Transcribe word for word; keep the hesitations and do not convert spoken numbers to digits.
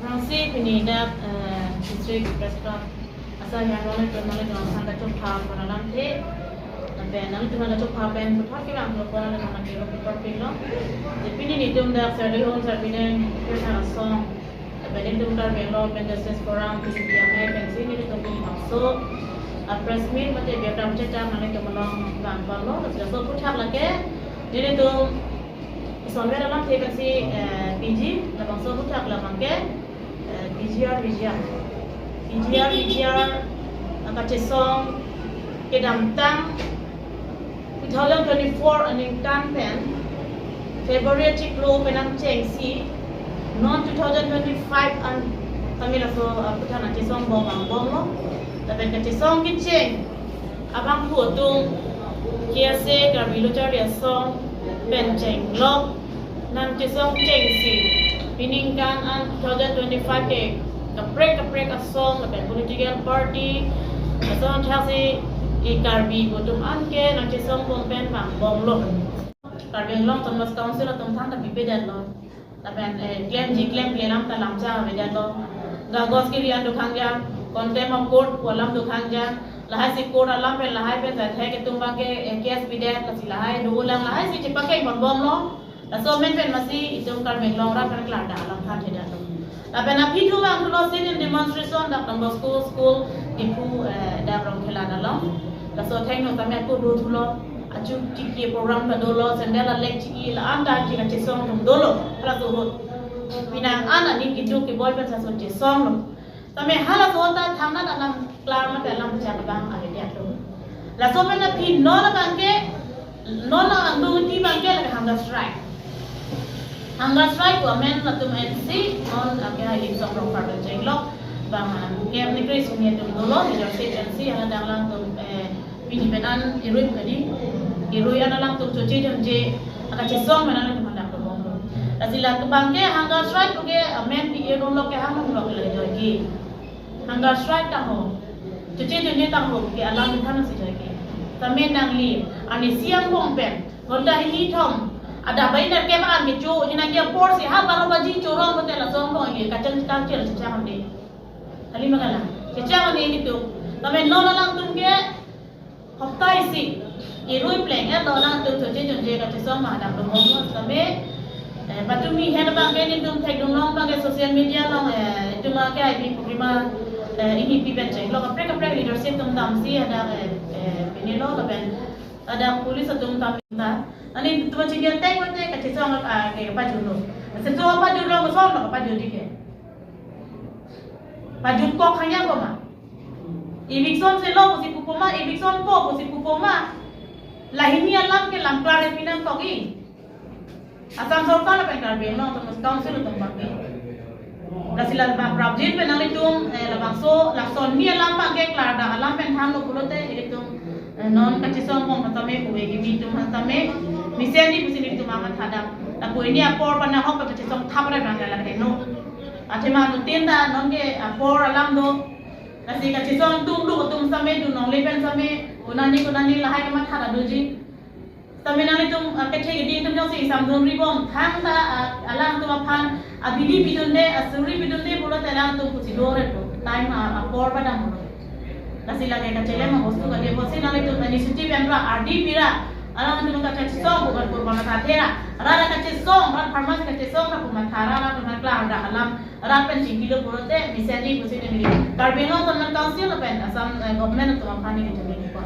Ansi pini dak, eh, District Press Club asai yang nonle nonle nonle sang kachopha pon alamthe. Lapen nonle nonle kachopha pen puthot kevang lo pon nonle nonle kevang puthot pin lo. Jadi pini nelitum dak Serdihun Sarbideng Kethar Asong. Lapen nelitum Karbi Anglong Women Justice Forum, P C P M A, pensi nelitum pini bangso a press meet mate biakram chetang nelitum along vang pon lo. Laso aphuthak lake nelitum isonver alamthe pensi, eh, P G, labangso aphuthak labang ke, eh, P G R, P G R. P G R, P G R, ah, kachesong kedamtang two thousand twenty-four aningkan pen February chiklo pen nangchengsi, non two thousand twenty-five an kami laso, ah, aphuthak nangchesong bom angbong lo. Lapen kachesong kecheng abangphu atum K S A Karbi Lo Charli Asong pen chenglok nangchesong chengsi, peningkan an two thousand twenty-five ke kaprek kaprek asong lapen political party asong thaksi e Karbi atum an ke nangchesong bom pen vang bom lo. Karbi Anglong Autonomous Council atum thangta pipedet lo. Lapen, eh, klemji klemkle alam ta lamchak avedet lo. Kagos kiri an dokhang ja, contempt of court pu alam dokhang ja. Lahai si court alam pen lahai pen jat hai ketum abang ke, eh, case pidet, lasi lahai dolang, lahai si chepakeng pon bom lo. Laso amen pen masi itum Karbi Anglong arat pen klardak alam thanthedet lo. Lapen aphi thu vang thulo sit-in demonstration dak Don Bosco School, Diphu, eh, dak Rongkhelan along. Laso athengno tame ako do thulo. Achu tiki program ta dolo, sandal alek chiki la-an ta chika chesong atum dolo, halaso ahut. Penang an aning kiduk keboi pen laso chesong lo. Tame halaso ta thangnat alam klar mate alam chak abang avedet lo. Laso pen aphi non abang ke, non angdungti abang ke lake hunger strike. Hunger strike pu amen latum N C, non ake hai Insong Rongphar pen chenglok, bang, ah, ke apni kre sung atum dolo, leadership N C, hala dang alangtum, eh, pini pen an irui kadi, irui an alangtum choche jonje, akachesong pen alangtum hadak dobom lo. Lasi la abang ke hunger strike ke amen P A room lo ke hang room lo ke lake joike. Hunger strike tang ho. Choche jonje tang ho ke alam than si joike. Tame nangli, ani siang bong pen, ghonta hini thom, adap bai nerkep an kecho, hina ke apor si ha baro baji chorong hotel asong bong ke kachang kachang chechang ande. Kali magala. Chechang ande nelitum. Tame non alangtum ke hopta isi irui pleng-et lo alangtum choche jonje kachesong ma hadak dobom lo tame, eh, patumi hen abang ke nelitum thekdun long abang ke social media along, eh, itum ke I B program, eh, ini pi pen chenglok kaprek kaprek leadership atum damsi hadak, eh, eh, pine lo lapen hadak police atum tam ta. Ani itum chini atek mate kachesong, ah, ke pajut lo. Kachesong pajut lo, kosong lo pajut di ke. Pajut kok hanya ko ma. Eviction selo pusi pupo ma, eviction po pusi pupo ma. Lahini alam ke lam klar pin nangkok i. Assam sorkar lapen Karbi Anglong Autonomous Council atum abang ke. Lasi la bang prapjin pen nanglitum, eh, labangso, lason ni alam abang ke klardak alam pen thanlo pulote ilitum, eh, non kachesong bom tame, kove kimi atum tame, mesen di pusi nelitum amat hadak. Lapu ini apor pen ahok kachesong thap re abang ke lake no. Athema nutin ta non ke apor alam do. Lasi kachesong atum do atum same do nongle pen same. Konani konani lahai kamatha ta doji. Same nanglitum, ah, kethe kedi atum jongsi isamdun ribom thangta, ah, alangtum aphan abidi pidunde, asuri pidunde pulote alangtum pusi dore po. Time, ah, apor padam pulo. Lasi lake kachelem abostu kali apotsi nanglitum initiative enra, ardi pira. Alangtum kachesong bukan kurban kathera. Rara kachesong, rat pharmacy kachesong, rat pharmacy, rara pharmacy klardak alam, rat pen chingkilo pulote, mesen di pusi neli Karbi Anglong Autonomous Council pen Assam, eh, government atum aphan neli jumpa.